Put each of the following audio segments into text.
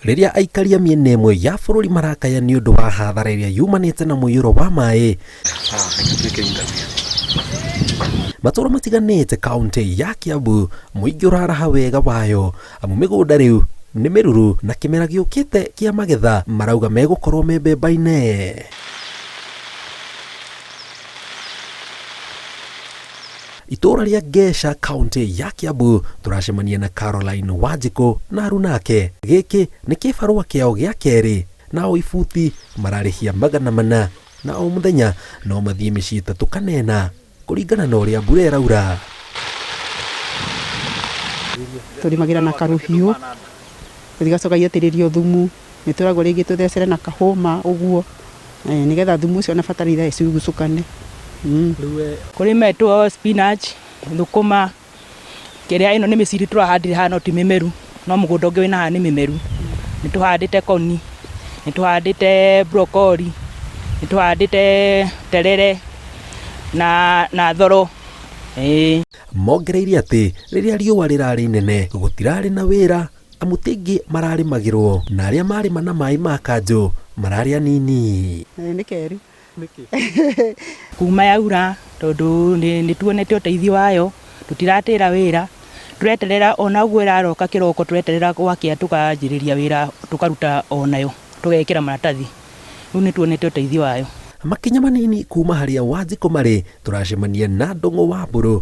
Rĩrĩa aikari a mĩena ĩmwe ya bũrũri marakaya nĩ ũndũ wa hathara ĩrĩa yumanĩte na mũiyũro wa maĩ, matũũra matiganĩte kaũntĩ ya Kiambu mũingĩ ũraraha wega wayo amu mĩgũnda rĩu nĩ mĩruru na kĩmera gĩũkĩte kĩa magetha marauga megũkorwo me mbemba-inĩ. Itũũra rĩa Ngeca kaũntĩ ya Kiambu tũracemania na Caroline Wanjikũ na aruna ake. Gĩkĩ nĩ kĩbarũa kĩao gĩa kerĩ na o ibuti mararĩhia 400 na o mũthenya no mathiĩ mĩciĩ 3 kana 4 kũringana na ũrĩa mbura ĩraura. Tũrĩmagĩra na karũhiũ, tũgacoka igaitĩrĩrio thumu, nĩ tũragwo rĩngĩ tũthecere na kahũma ũguo, nĩgetha thumu ũcio na bataraitha ĩcugucũkane. Kũrĩmĩtwo spinach, thũkũma, kĩrĩa ĩno nĩ mĩciri tũrahandire haha no ti mĩmeru, no mũgũnda ũngĩ wĩna haha nĩ mĩmeru. Nĩ tũhandĩte koni, nĩ tũhandĩte broccoli, nĩ tũhandĩte terere na thoro. Ĩĩ. Mongereire atĩ rĩrĩa riũa rĩrarĩ inene gũtirarĩ na wĩra amu ti aingĩ mararĩmagĩrwo na arĩa marĩma na maĩ ma kanjũ mararĩ anini. Nĩ keru. Kuma yaura tondũ nĩ tuonete ũteithio wayo, tũtiratĩra wĩra, tũreterera ona ũguo ĩraroka kĩroko tũreterera gwakĩa tũkanjĩrĩria wĩra tũkaruta onayo tũgekĩra maratathi, rĩu nĩ tuonete ũteithio wayo. Makinya manini kuma harĩa Wanjikũ marĩ tũracemania na Ndũng'ũ wa Mbũrũ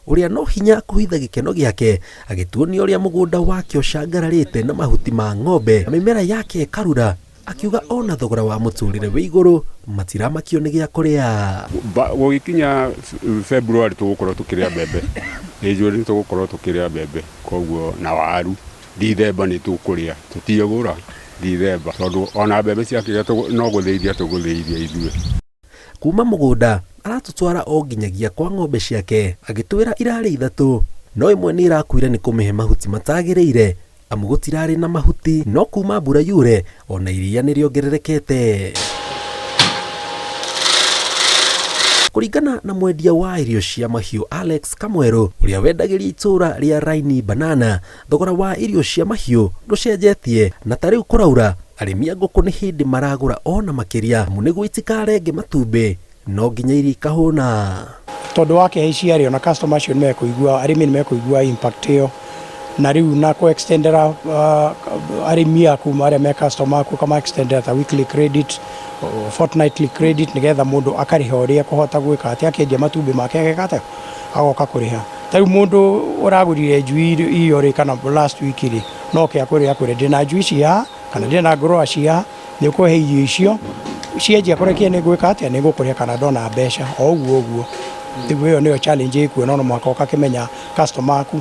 ũrĩa no hinya kũhitha gĩkeno gĩake agĩtuonia ũrĩa mũgũnda wake ũcangararĩte na mahuti ma ng'ombe na mĩmera yake ĩkarura, akiuga ona thogora wa mũtũrĩre wĩ igũrũ matiramakio nĩ gĩa kũrĩa. Gũgĩkinya February tũgũkorwo tũkĩrĩa mbembe, nĩ njũĩ nĩ tũgũkorwo tũkĩrĩa mbembe, koguo na waru Dithemba nĩ tũkũrĩa, tũtigũra Dithemba tondũ ona mbembe ciakĩgĩa no gũthĩithia tũgũthĩithia ithuĩ. Kuma mũgũnda aratũtwara o nginyagia kwa ng'ombe ciake agĩtwĩra irarĩ 3 no ĩmwe nĩ ĩrakuire nĩ kũmĩhe mahuti matagĩrĩire amu gũtirarĩ na mahuti no kuma mbura yure ona iria nĩ rĩongererekete. Kũringana na mwendia wa irio cia mahiũ Alex Kamwerũ ũrĩa wendagĩria itũũra rĩa Raini Banana, thogora wa irio cia mahiũ ndũcenjetie na ta rĩu kũraura arĩmi a ngũkũ nĩ hĩndĩ maragũra ona makĩria amu nĩguo itikarenge matumbĩ no nginya iria ikahũna. Tondũ wa kĩhaicia rĩ, ona customer acio nĩ mekũigua, arĩmi nĩ mekũigua impact ĩyo, na rĩu na kũ extendera arĩmi aku arĩa me customer aku ũkama extendera ta weekly credit, fortnightly credit nĩgetha mũndũ akarĩha ũrĩa ekũhota gwĩka atĩ akĩendia matumbĩ make ageka atĩa, agoka kũrĩha. Ta rĩu mũndũ ũragũrire njui iyo rĩ kana last week rĩ, no oke akwĩre akwĩre ndĩna njui ici haha kana ndĩna ngũrũa ci haha, nĩ ũkũhe irio icio cianjia kũrekia nĩ ngwĩka atĩa, nĩ ngũkũrĩha kana ndona mbeca, o ũguo ũguo. Rĩu ĩyo nĩyo challenge ĩkuo no no mũhaka ũgakĩmenya customer aku.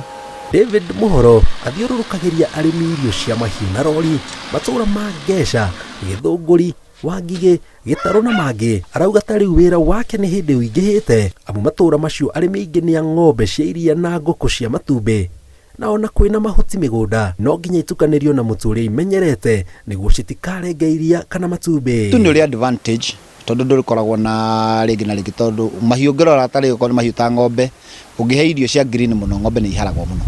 David Mũhoro athiũrũrũkagĩria arĩmi irio cia mahiũ na rori matũũra ma Ngeca, Gĩthũngũri, Wangigĩ, Gĩtarũ na mangĩ. Arauga ta rĩu wĩra wake nĩ hĩndĩ ũingĩhĩte amu matũũra macio arĩmi aingĩ nĩ a ng'ombe cia iria na ngũkũ cia matumbĩ na ona kwĩna mahuti mĩgũnda no nginya itukanĩrio na mũtu ũrĩa imenyerete nĩguo citikarenge iria kana matumbĩ. Tu nĩ ũrĩ advantage tondũ ndũrĩkoragwo na rĩngĩ na rĩngĩ tondũ mahiũ ũngĩrora ta rĩu okorwo nĩ mahiũ ta ng'ombe ũngĩhe irio cia green mũno ng'ombe nĩ iharagwo mũno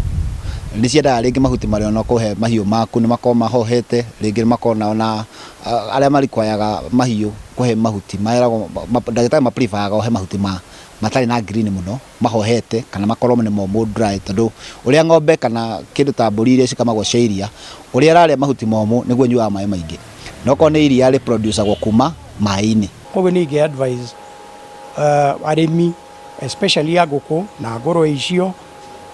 nĩ ciendaga rĩngĩ mahuti marĩa ona ũkũhe mahiũ maku nĩ makorwo mahohete rĩngĩ nĩ makorwo nao na arĩa marikwayaga mahiũ kũhe mahuti meragwo ndagĩtarĩ ma prefer ga ũhe mahuti ma matarĩ na green mũno mahohete kana makorwo nĩ momũ dry tondũ ũrĩa ng'ombe kana kĩndũ ta mbũri iria cikamagwo cia iria ũrĩa ĩrarĩa mahuti momũ nĩguo ĩnyuaga maĩ maingĩ na okorwo nĩ iria rĩ produce agwo kuma maĩ-inĩ. Koguo niĩ ingĩ advise arĩmi especially a ngũkũ na ngũrũe icio,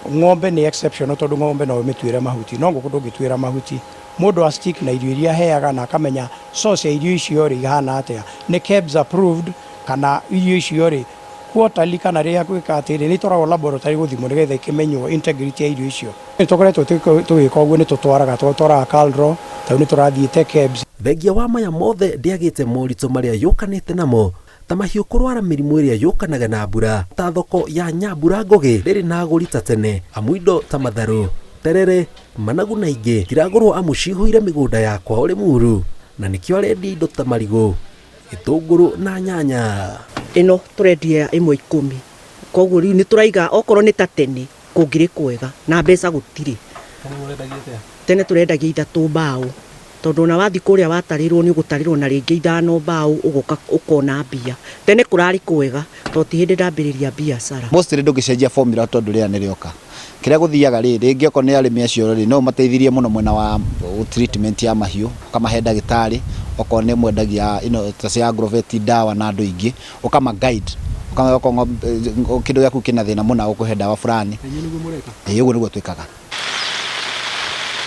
ng'ombe nĩ exceptional tondũ ng'ombe no ũmĩtuĩre mahuti no ngũkũ ndũngĩtuĩra mahuti. Mũndũ a stick na irio iria aheaga na akamenya source ya irio icio rĩ ihana atĩa, nĩ KEBS approved kana irio icio rĩ quarterly kana rĩrĩa gwĩka atĩrĩ nĩ itwaragwo laboratory gũthimwo nĩgetha ikĩmenywo integrity ya irio icio. Nĩ tũkoretwo tũgĩka ũguo nĩ tũtwaraga, tũtwaraga KALRO, ta rĩu nĩ tũrathiĩte KEBS. Thengia wa maya mothe ndĩagĩte moritũ marĩa yũkanĩte namo ta mahiũ kũrwara mĩrimũ ĩrĩa yũkanaga na mbura, ta thoko ya Nyambura Ngũgĩ ndĩrĩ na agũri ta tene amu indo ta matharũ, terere, managu na ingĩ itiragũrwo amu cihũire mĩgũnda ya kwao Rĩmuru na nĩkĩo arendia indo ta marigũ, gĩtũngũrũ na nyanya. Ĩno tũrendia ĩmwe 10, koguo rĩu nĩ tũraiga okorwo nĩ ta tene kũngĩrĩ kwega na mbeca gũtirĩ. Tene tũrendagia 3 mbaũ. Tondũ ona wathiĩ kũrĩa watarĩrwo nĩ ũgũtarĩrwo na rĩngĩ ithano mbaũ ũgoka ũkona mbia. Tene kũrarĩ kwega tondũ ti hĩndĩ ndambĩrĩria biacara. Mostly ndũngĩcenjia formula tondũ rĩera nĩ rĩoka. Kĩrĩa gũthiaga rĩ, rĩngĩ okorwo nĩ arĩmi acio rĩ, no ũmateithirie mũno mwena wa treatment ya mahiũ, ũkamahe ndagĩtarĩ, okorwo nĩ mwendagia ino ta cia agrovet ndawa na andũ aingĩ, ũkama guide, ũkamera okorwo kĩndũ gĩaku kĩna thĩna mũna ũkũhe ndawa fulani. Ĩĩ ũguo nĩguo twĩkaga.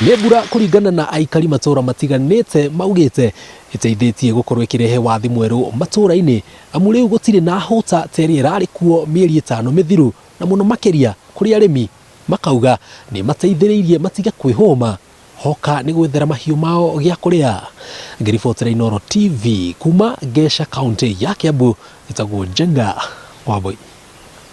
Nĩ mbura kũringana na aikari matũra matiganĩte maugĩte ĩteithĩtie gũkorwo ĩkĩrehe wathi mwerũ matũra-inĩ amu rĩu gũtirĩ na hũta ta ĩrĩa ĩrarĩ kuo mĩeri ĩtano mĩthiru na mũno makĩria kũrĩ arĩmi makauga nĩ mateithĩrĩirie matige kwĩhũma hoka nĩ gwethera mahiũ mao gĩa kũrĩa. Ngĩribotera Inooro TV kuma Ngeca kaunti ya Kiambu, njĩtagwo Njenga Wambui.